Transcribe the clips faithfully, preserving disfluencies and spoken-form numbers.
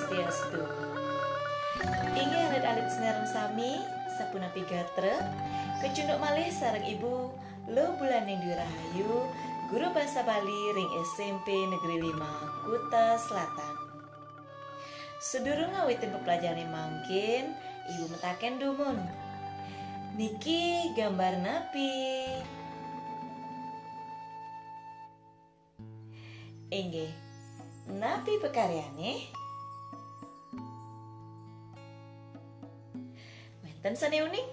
Swastiastu. Inggih alit-alit sinareng sami, sapunapi gatra, kacunduk malih sareng Ibu Luh Bulaning Dwi Rahayu, guru basa Bali ring S M P Negeri lima, Kuta Selatan. Sedurung ngawitin peplajahane mangkin, Ibu metaken dumun. Niki gambar napi? Inggih, napi pakaryane? Wenten sane uning?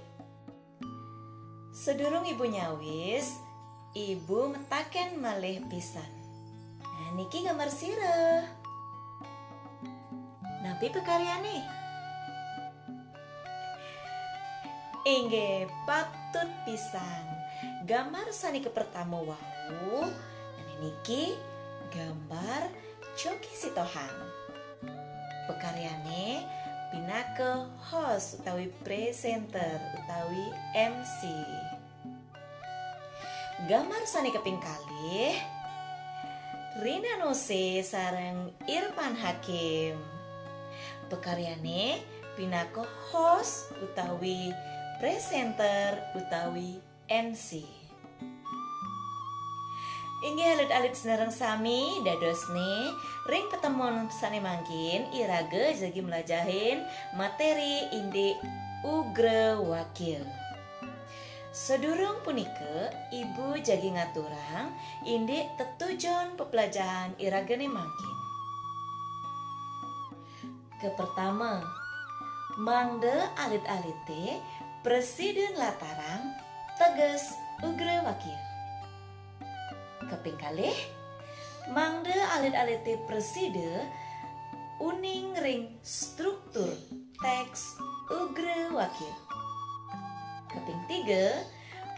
Sedurung Ibu nyawis, Ibu metaken malih pisan. Nah, niki gambar sira. Napi pakaryane? Inggih, patut pisan. Gambar sane kapertama wau, niki gambar Coki Sitohang. Pakaryane pinaka host utawi presenter utawi M C. Gambar sane kaping kalih, Rina Nose sareng Irfan Hakim. Pakaryane pinaka host utawi presenter utawi M C. Inggih alit-alit sinareng sami, dadosne ring patemon sane mangkin iraga jagi mlajahin materi indik Ugra Wakya. Sadurung punika, Ibu jagi ngaturang indik tetujon peplajahan iragane mangkin. Kapertama, mangda alit-alite prasida nlatarang teges Ugra Wakya. Kaping kalih, mangda alit-alite prasida uning ring struktur teks Ugra Wakya. Kaping tiga,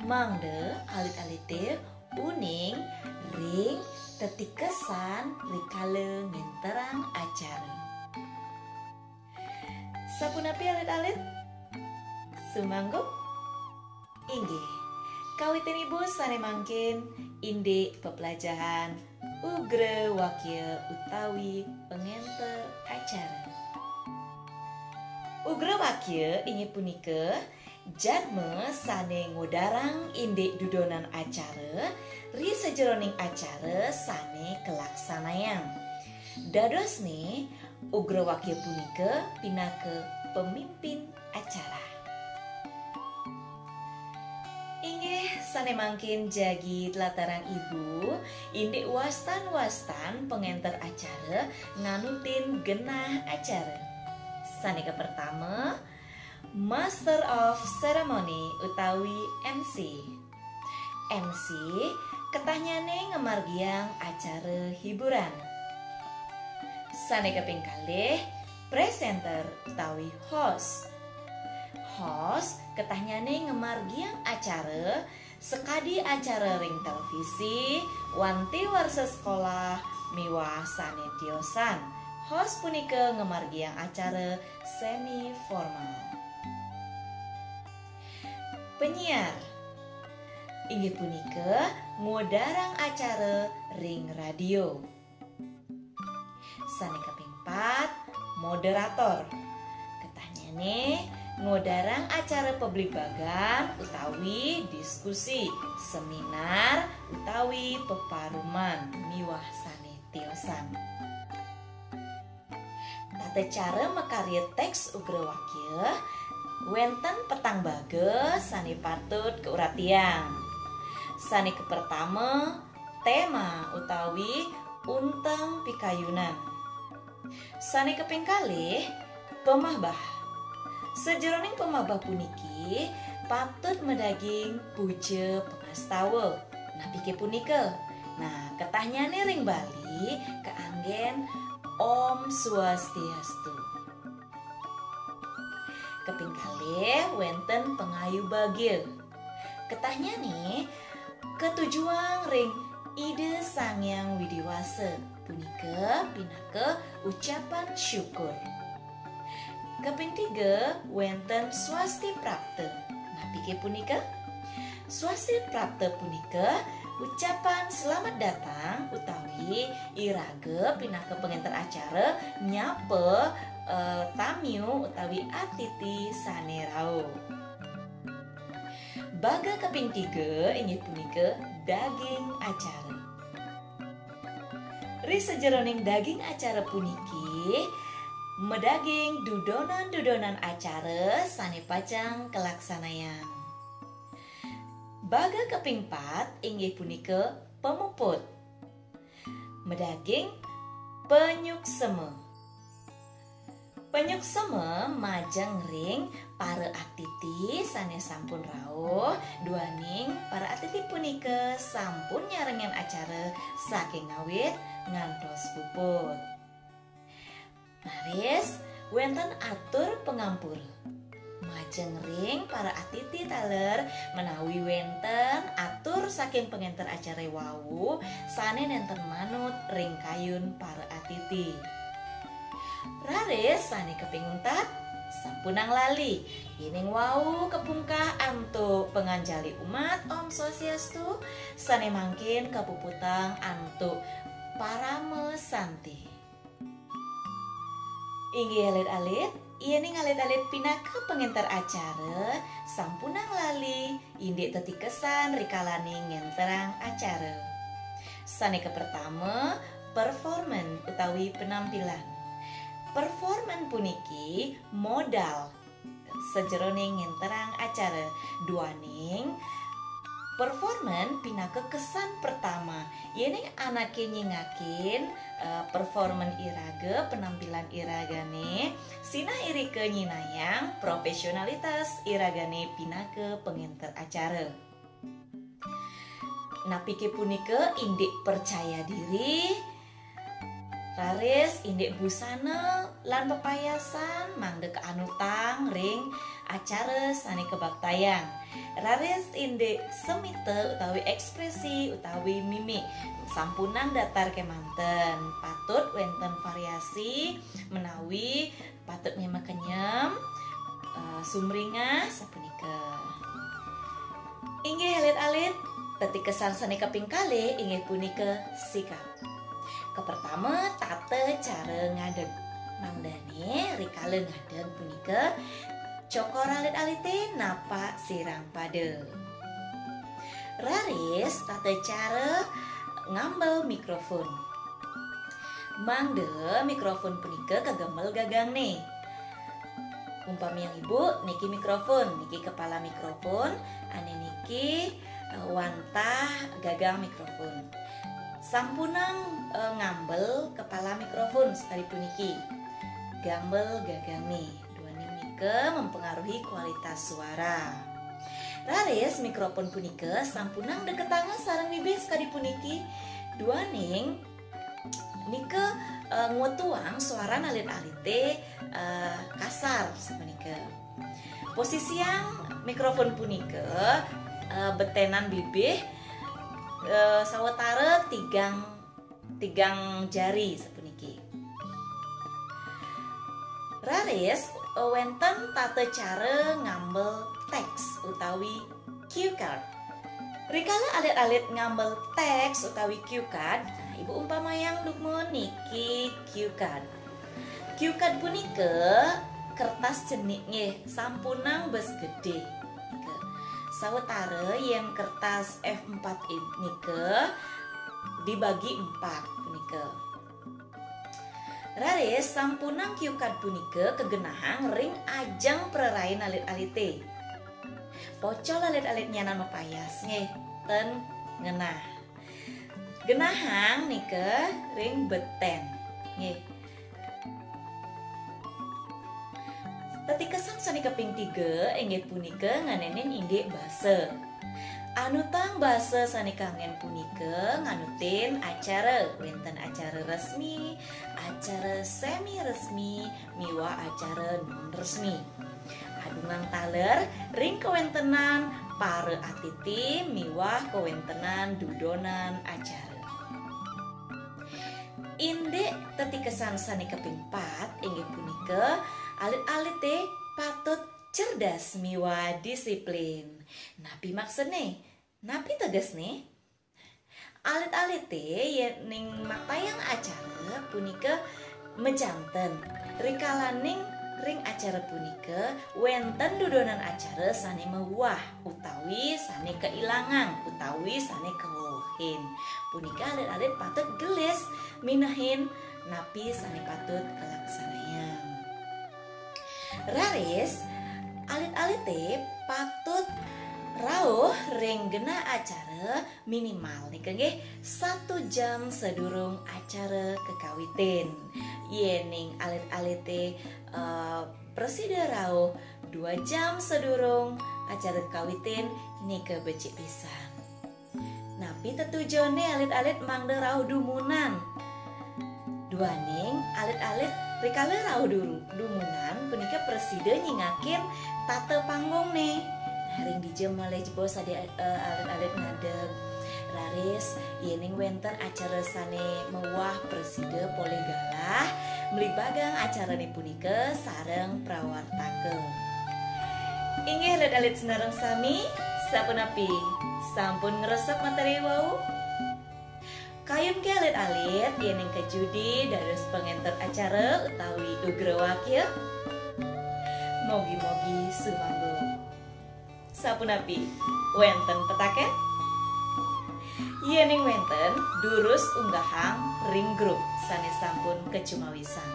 mangda alit-alite uning ring tetikesan rikala ngenterang acara. Sapunapi alit-alit? Sumanggup? Inggih. Kawitin Ibu sane mangkin indik peplajahan Ugra Wakya utawi pangenter acara. Ugra Wakya inggih punika jadma sane ngodarang indik dudonan acara ri sajeroning acara sane kalaksanayang. Dadosne, Ugra Wakya punika pinaka pemimpin acara. Inggih, sane mangkin jagi tlatarang Ibu, indik wastan-wastan pangenter acara nganutin genah acara. Sane kapertama, Master of Ceremony utawi M C. M C ketahnyane ngamargiang acara hiburan. Sane kaping kalih, presenter utawi host. Host ketahnyane ngamargiang acara sakadi acara ring televisi, wanti warsa sekolah, miwah sane tiosan. Host punika ngamargiang acara semi formal. Penyiar inggih punika ngodarang acara ring radio. Sane kaping pat, moderator. Ketahnyane ngodarang acara pabligbagan utawi diskusi, seminar utawi peparuman miwah sane tiosan. Tata cara makarya teks Ugra Wakya wenten petang baga sane patut kauratiang. Sane kapertama, tema utawi unteng pikayunan. Sane kaping kalih, pamahbah. Sajeroning pamahbah puniki patut madaging puja pangastawa. Napike punika? Nah, ketahnyane ring Bali kaanggen Om Swastiastu. Kaping kalih, wenten pangayu bagia. Ketahnyane katujuang ring Ida Sang Hyang Widi Wasa, punika pinaka ucapan syukur. Kaping tiga, wenten swasti prapta. Napike punika? Swasti prapta punika Ucapan selamat datang utawi iraga pinaka pangenter acara nyapa, eh, tamiu utawi atiti sane rauh. Baga kaping tiga inggih punika daging acara. Ri sajeroning daging acara puniki madaging dudonan-dudonan acara sane pacang kalaksanayang. Baga kaping pat inggih punika pamuput. Madaging panyuksema. Panyuksema majeng ring para atiti sane sampun rauh, duaning para atiti punika sampun nyarengin acara saking awit ngantos puput. Raris, wenten atur pangampura. Majeng ring para atiti taler menawi wenten atur saking pangenter acara wau sane nenten manut ring kayun para atiti. Raris sane kaping untat, sampunang lali, yening wau kapungkah antuk panganjali umat Om Swastiastu, sane mangkin kapuputang antuk parama santi. Inggih alit-alit, yening alit-alit pinaka pangenter acara, sampunang lali indik tetikesan rikalane ngenterang acara. Sane kapertama, performan utawi penampilan. Performan puniki modal sajeroning ngenterang acara. Duaning performan pinaka kesan pertama. Yening anake nyingakin, eh, performan iraga, penampilan iragane, sinah irika nyinayang profesionalitas iragane pinaka pangenter acara. Napike punika indik percaya diri, raris indik busana lan pepayasan mangda kaanutang ring acara sane kabaktayang. Raris indik semita utawi ekspresi utawi mimik sampunang datar kemanten, patut wenten variasi menawi patut memakenyem, eh, sumringah sapunika. Inggih alit-alit, tetikesan sane kaping kalih inggih punika sikap. Kapertama, tata cara ngadeg. Mangdane rikala ngadeg punika cokor alit-alite napak sirang pada. Raris tata cara ngambel mikrofon. Mangda mikrofon punika kagambel gagangne. Umpamiang ibu, niki mikrofon, niki kepala mikrofon, ane niki, eh, wantah gagang mikrofon. Sampunang, eh, ngambel kepala mikrofon sakadi puniki. Gambel gagangne. Duaning nika mempengaruhi kualitas suara. Raris mikrofon punika sampunang deketanga sareng bibih sakadi puniki. Duaning nika, eh, ngwetuang suaran alit-alite, eh, kasar sapunika. Posisiang mikrofon punika, eh, betenan bibih, eh, sawetara tigang, tigang jari sapuniki. Raris, eh, wenten tata cara ngambel teks utawi cue card. Rikala alit-alit ngambel teks utawi cue card, nah, ibu umpamayang dumun niki cue card. Cue card punika kertas cenik nggih, sampunang bes gedhe. Nika. Sawetara yen kertas F empat nika dibagi empat punika. Raris sampunang cue card punika kagenahang ring ajeng prarain alit-alite. Pocol alit-alit nyanan mapayas nggih, ten ngenah. Genahang nika ring beten nggih. Tetikesan sane kaping tiga inggih punika nganenin indik basa. Anutang basa sane kanggen punika nganutin acara, wenten acara resmi, acara semi resmi, miwah acara non resmi. Adungang taler ring kawentenan para atiti miwah kawentenan dudonan acara. Indik tetikesan sane kaping pat inggih punika alit-alite patut cerdas miwah disiplin. Napi maksudne? Napi tegesne? Alit-alité yéning maktayang acara punika majanten. Rikalaning ring acara punika wénten dudonan acara sané mawuah utawi sané kailangang utawi sané kawewehin. Punika alit-alit patut gelis minehin napi sané patut kalaksanayang. Raris, alit-alité patut rauh ring genah acara minimal nika nggih satu jam sadurung acara kakawitin. Yéning alit-alité eh, prasida rauh dua jam sadurung acara kawitin nika becik pisan. Napi tetujoné alit-alit mangda rauh dumunan? Duaning alit-alit rikala rauh duru- dumunan punika prasida nyingakin tata panggungné. Nah, ring dija malih jebos adi eh, alit-alit ngadeg. Raris, yéning wénten acara sané mewah prasida polih galah, mlibagang acarané punika sareng prawartaka. Inggih alit-alit sinareng sami, sapunapi? Sampun ngresep materi wau? Kayun ké alit-alit, yéning kajudi dados pangénter acara utawi ugrawakya? Mogi-mogi sumangga. Sapunapi? Wénten petaken? Yéning wénten, durus unggahang ring grup sané sampun kacumawisan.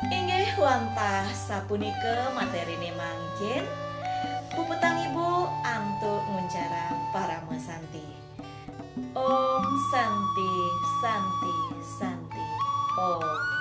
Inggih wantah sapunika materiné mangkin, puputang ibu antuk nguncarang parama santi. Om Santi, Santi, Santi, Om.